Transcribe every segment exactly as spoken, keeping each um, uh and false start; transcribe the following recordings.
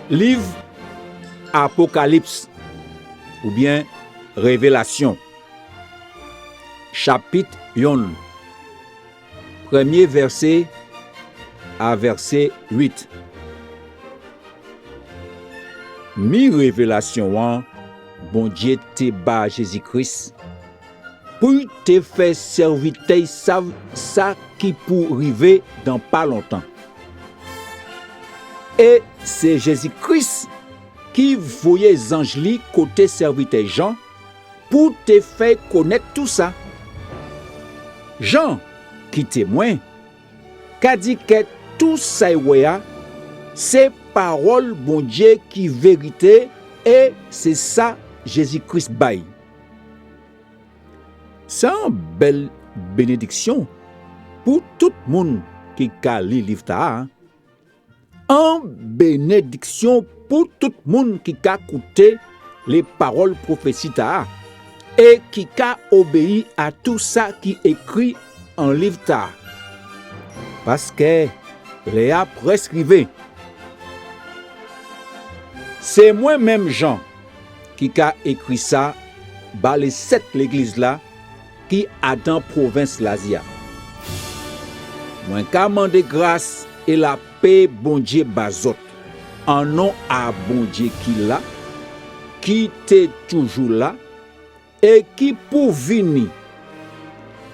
Liv Apokalips oubyen Révélasyon, chapit yonn, prèmyé vèsé a vèsé uit. Mi révélasyon an Bondyé té ba Jézi Kris, pou i té fè sèvitè'y sav sa ki pou rivé dan pa lontan. É sé Jézi Kris ki voyé zanj li koté sèvitè Jan pou té fè konnèt tousa. Jan, ki témwen, ka di kè tousa i wè a sé pawòl Bondyé ki vérité, é sé sa Jézi Kris bay. Sé on bèl bénédiksyon pou tout moun ki ka li liv-tala. On bénédiksyon pou tout moun ki ka kouté lé pawòl pwofési-tala é ki ka obéyi a tousa ki ékri an liv-tala. Paskè lè-a près rivé. Sé mwen menm Jan ki ka ékri sa ba lé sèt légliz-la ki adan pwovens Lazi a. Mwen ka mandé gras é lapé Bondyé ba zòt, an non a Bondyé ki la, ki té toujou la, é ki pou vini,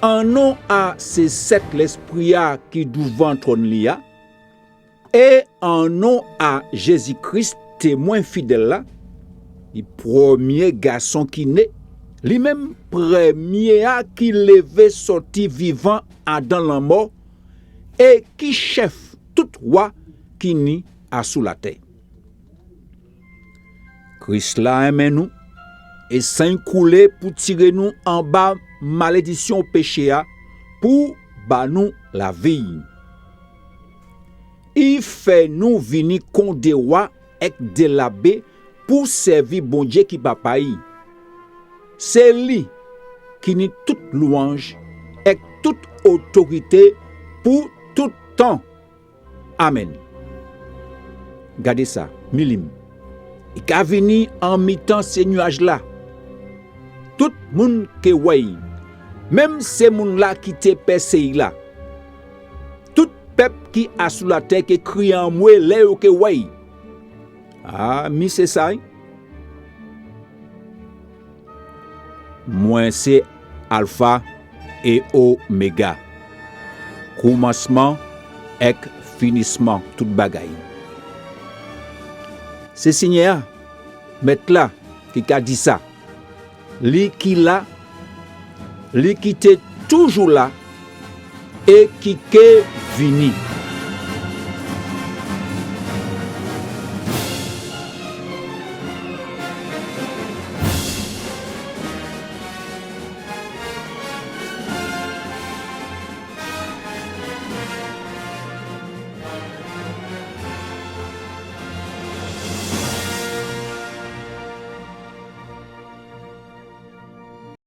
an non a sé sèt Lèspri-a ki douvan twòn li a, é an non a Jézi Kris, témwen fidèl la, li prèmyé gason ki né, li menm prèmyé a ki lévé sòti vivan adan lanmò, é ki chèf tout wa ki ni asou latè. Kris la enmen nou, é san i koulé pou tiré nou anba malédisyon péché a, pou ba nou lavi. I fè nou vini kon dé wa èk dé labé pou sèvi Bondyé ki Papa'y. Sé li ki ni tout lwanj èk tout otorité pou tout tan. Amèn. Gadé sa, mi li. I ka vini an mitan sé nyaj-la. Tout moun ké wè'y, menm sé moun-la ki té pèsé'y la. Tout pèp ki asou latè ké kriyé anmwé lè yo ké wè'y. A, mi sé sa, wi. Mwen sé Alfa é Oméga, koumansman èk finisman tout bagay. Sé Sényè-a, Mèt-la, ki ka di sa, li ki la, li ki té toujou la, é ki ké vini.